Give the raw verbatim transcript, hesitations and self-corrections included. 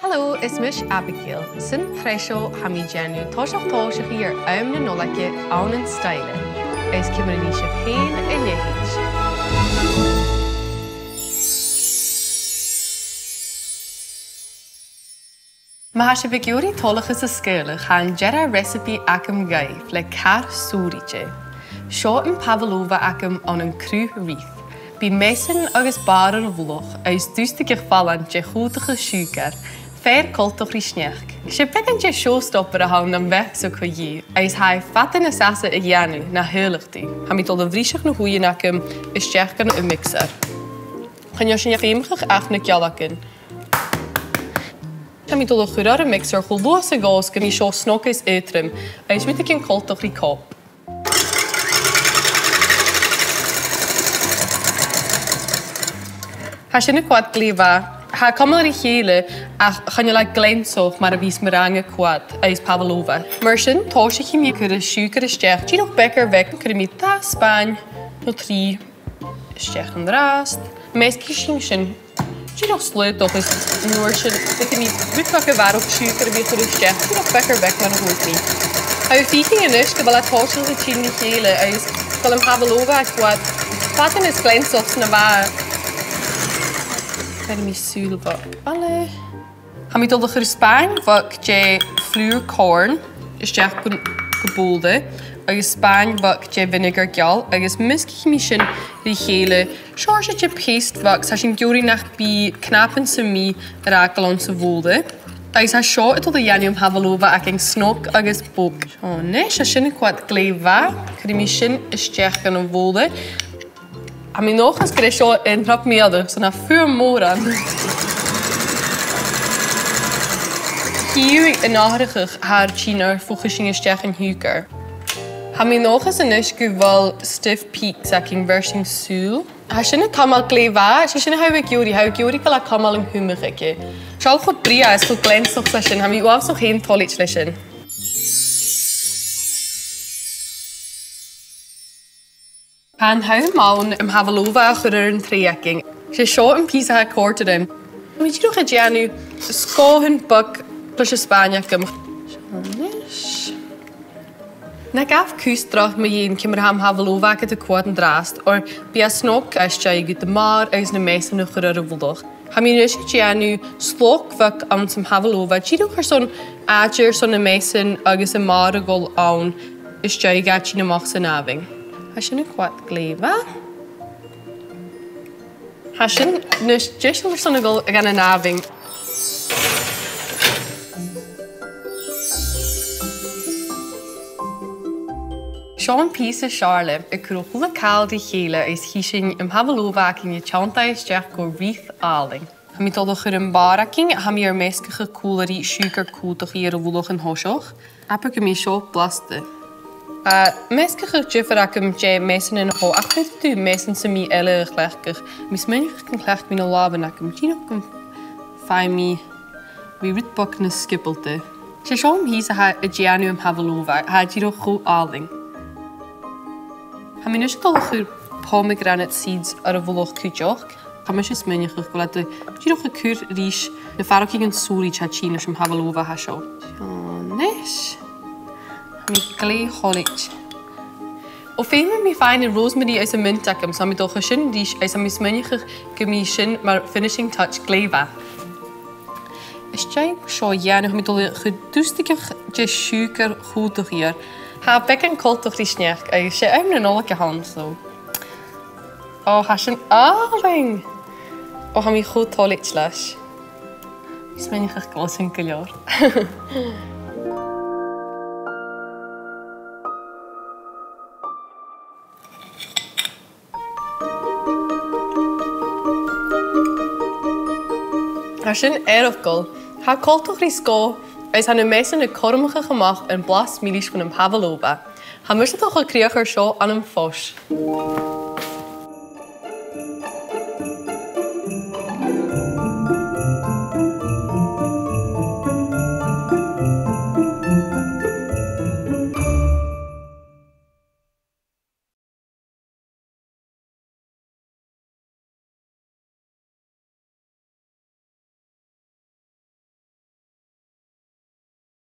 Hello, is mise Abigail. San t-sreath seo tha mi a' dèanamh toiseach tòiseachaidh air àm na Nollaige ann an Styler. Is ciamar a nì sibh fhèin a leithid? Ma tha sibh ag iarraidh toileachas an sgaoileadh, tha an dearbh recipe agam dhuibh le car sùraichte. Seo am pavlova agam ann an cruth-wreath. Bidh measan agus bàrr air a' mhullach agus dustaigeadh fallain de chuthachaidh siùcair, fìor choltach ri sneachd. 'S e beagan de showstopper a th' ann am Meicsio co-dhiù, agus tha e fada nas fhasa a dhèanamh na shaoileadh tu. Tha mi a' dol a bhriseadh na h-uighean agam a-steach dhan mhixear. Chan eil sin feumach ach na gealagan. Tha mi a' dol a chur air a' mhixear cho luath 's a ghabhas gum bi seo snog is aotrom, agus rudeigin coltach ri cop. Tha sin a' coimhead glè mhath. Tha e a' cumail ri chèile, ach chan eil e gleansach mar a bhios meringue a' coimhead agus pavlova. Mar sin, tòisichidh mi a' cur an siùcar a-steach. Dìreach beag air bheag, cuiridh mi dà spàin no trì a-steach an-dràsta. Measgaichidh sinn sin dìreach slaodach is an uair sin, feumaidh mi rud beag a bharrachd siùcair a bhith a' cur a-steach, dìreach beag air bheag mar a thuirt mi. Tha mi a' faicinn a-nis gu bheil e a' tòiseachadh a' tighinn ri chèile agus gu bheil am pavlova a' coimhead fada nas gleansach 's na bha. Cuiridh mi sùil bheag eile. Tha mi a' dol a chur spàin bheag de flùr corn a-steach gu, gu bobhla, agus spàin bheag de vinegar geal, agus measgaichidh mi sin ri chèile, seòrsa de paste bheag, 's tha sinn ag iarraidh nach bi cnapan sam bith air fhàgail anns a' bhobhla. Agus tha seo a' dol a dhèanamh am pavlova againn snog agus bog. Seo a-nis, tha sin a' coimhead glè mhath. Cuiridh mi sin a-steach dhan a' bhobhla. Tha mi an dòchas gur e seo an trup mu dheireadh, so na fuaim mòran. Chì sibh an atharrachadh tha e a' tighinn nuair a thòisicheas sinn a-steach an siùcar. Tha mi an dòchas a-nis gu bheil stiff peaks againn, bheir sinn sùil. Tha sin a' cumail glè mhath, 's e sin a tha mi ag iarraidh, tha mi ag iarraidh gu bheil e a' cumail an cumadh aige. Seall cho brèagha is cho gleansach 's a tha sin, tha mi uabhasach fhèin toilichte leis sin. Tha an t-àm ann am pavlova a chur air an t-sreath againn. 'S e seo am pìos a tha a' còrdadh rium. Tha mi dìreach a' dèanamh sgòthan beag leis an spàin agam. Seo a-nis. Na gabh cus dragh mu dheidhinn ciamar a tha am pavlova agad a' coimhead an-dràsta, oir bidh e snog às dèidh dhut am bàrr agus na measan a chur air a' mhullach. Tha mi a-nis a' dèanamh slog bheag anns am pavlova, dìreach airson àite airson na measan agus am bàrr a dhol ann às dèidh dha tighinn a-mach san àmhainn. Tha sin a' coimhead glè mhath. Tha sin a-nis deiseil airson a dhol dhan an àmhainn. Seo am pìos as fheàrr leam, a' cur a h-uile càil ri chèile agus chì sinn am pavlova againn a' tionndadh a-steach gu wreath àlainn. Tha mi a' dol a chur am bàrr againn, tha mi air measgachadh còmhla ri siùcar còmhdach air a' mhullach an toiseach. Abair gum bi seo blasta. Tha measgachadh diofar agam de mheasan an seo, ach faodaidh tu measan sam bith eile a chleachdadh. Tha mi a' smaoineachadh gun cleachd mi na làmhan agam, dìreach gum faigh mi a bhith rud beag nas sgiobalta. 'S e seo am pìos a tha a' dèanamh am pavlova, tha e dìreach cho àlainn. Tha mi a-nis a' dol a chur pomegranate seeds air a' mhullach cuideachd. Tha mise a' smaoineachadh gu bheil iad dìreach a' cur ris na faireachdainnean sònraichte a tha a' tighinn leis an pavlova a tha seo. Seo a-nis. Tha mi glè thoilichte. O, feumaidh mi faighinn an rosemary is am mint agam, so tha mi a' dol a chur sin ris, agus tha mi a' smaoineachadh gum bi sin mar finishing touch glè mhath. Às dèidh seo a dhèanamh, tha mi a' dol a chur dustaigeadh de shiùcar chòmhdach air. Tha e beagan coltach ri sneachd, agus 's e àm na Nollaige a th' ann, so. O, tha sin àlainn! O, tha mi cho toilichte leis. Tha mi a' smaoineachadh gu bheil sin gu leòr. Tha sin eireachdail. Tha e coltach ri sgòth, agus tha na measan a' cothromachadh a-mach air blas milis bhon am pavlova. Tha mise a' dol a chur crìoch air seo ann am fois.